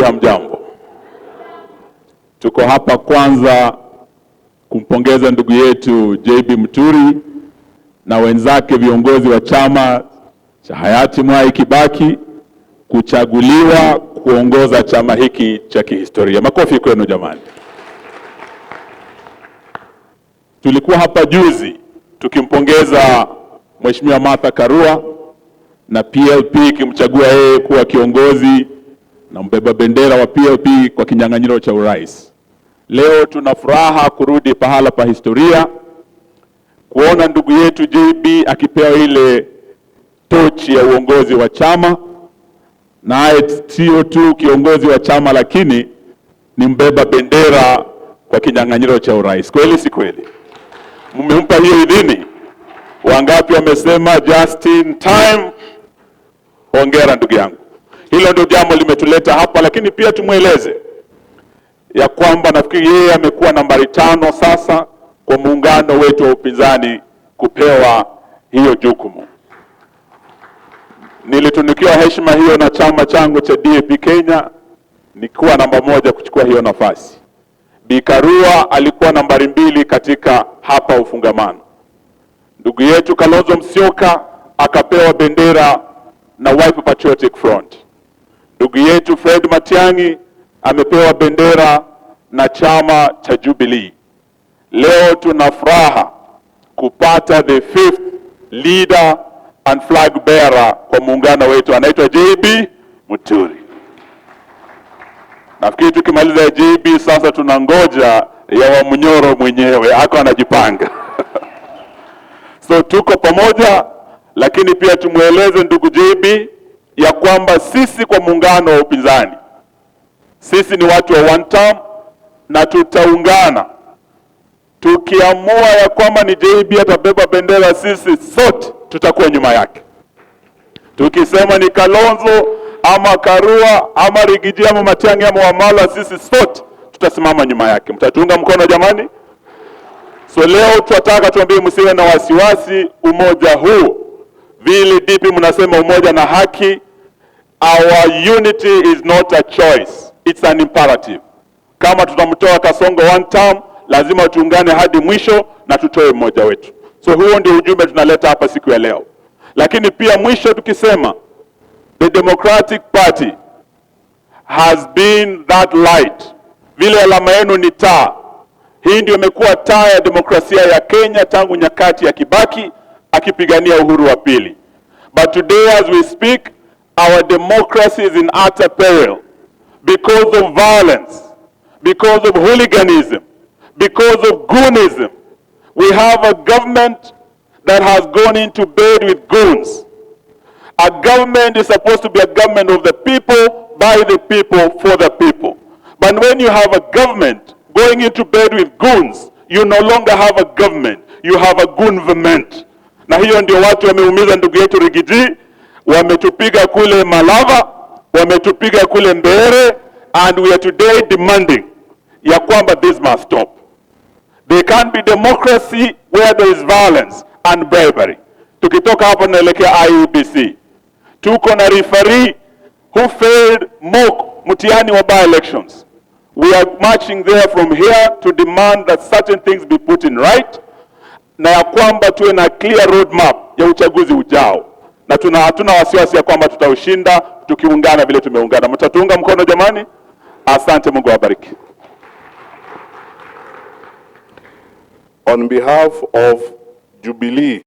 Hamjambo. Tuko hapa kwanza kumpongeza ndugu yetu JB Muturi na wenzake viongozi wa chama cha hayati Mwai Kibaki kuchaguliwa kuongoza chama hiki cha kihistoria. Makofi kwenu jamani. Tulikuwa hapa juzi tukimpongeza Mheshimiwa Martha Karua na PLP ikimchagua yeye kuwa kiongozi na mbeba bendera wa PLP kwa kinyang'anyiro cha urais. Leo tuna furaha kurudi pahala pa historia kuona ndugu yetu JB akipewa ile tochi ya uongozi wa chama, naye sio tu kiongozi wa chama, lakini ni mbeba bendera kwa kinyang'anyiro cha urais. Kweli si kweli? Mmempa hiyo idhini? Wangapi wamesema just in time? Hongera ndugu yangu. Hilo ndio jambo limetuleta hapa, lakini pia tumweleze ya kwamba nafikiri yeye amekuwa nambari 5 sasa kwa muungano wetu wa upinzani kupewa hiyo jukumu. Nilitunukiwa heshima hiyo na chama changu cha DAP Kenya nikiwa namba 1 kuchukua hiyo nafasi. Bi Karua alikuwa nambari 2 katika hapa Ufungamano. Ndugu yetu Kalonzo Musyoka akapewa bendera na Wiper Patriotic Front. Ndugu yetu Fred Matiang'i amepewa bendera na chama cha Jubilee. Leo tuna furaha kupata the 5th leader and flag bearer kwa muungano wetu, anaitwa JB Muturi. Nafikiri tukimaliza JB sasa tunangoja ya Wamunyoro mwenyewe, ako anajipanga. So tuko pamoja, lakini pia tumueleze ndugu JB ya kwamba sisi kwa muungano wa upinzani, sisi ni watu wa one term na tutaungana. Tukiamua ya kwamba ni JB atabeba bendera, sisi sote tutakuwa nyuma yake. Tukisema ni Kalonzo ama Karua ama Riggy G ama Matiang'i ama Wamalwa, sisi sote tutasimama nyuma yake. Mtatuunga mkono jamani? So leo tunataka tuambie msiwe na wasiwasi, umoja huu, vile DP mnasema umoja na haki, our unity is not a choice, it's an imperative. Kama tutamtoa Kasongo one term, lazima tuungane hadi mwisho na tutoe mmoja wetu. So huo ndio ujumbe tunaleta hapa siku ya leo. Lakini pia mwisho tukisema the Democratic Party has been that light. Vile alama yenu ni taa. Hii ndio imekuwa taa ya demokrasia ya Kenya tangu nyakati ya Kibaki akipigania uhuru wa pili. But today as we speak, our democracy is in utter peril because of violence, because of hooliganism, because of goonism. We have a government that has gone into bed with goons. A government is supposed to be a government of the people, by the people, for the people. But when you have a government going into bed with goons, you no longer have a government, you have a goonverment. Na hiyo ndio watu wameumiza ndugu yetu Riggy G, wametupiga kule Malava, wametupiga kule Mbeere, and we are today demanding ya kwamba this must stop. There can't be democracy where there is violence and bribery. Tukitoka hapo tunaelekea IEBC. Tuko na referee who failed mock mtihani wa by elections. We are marching there from here to demand that certain things be put in right, na ya kwamba tuwe na clear roadmap ya uchaguzi ujao, na hatuna wasiwasi ya kwamba tutaushinda tukiungana vile tumeungana. Mtatuunga mkono jamani? Asante, Mungu awabariki. On behalf of Jubilee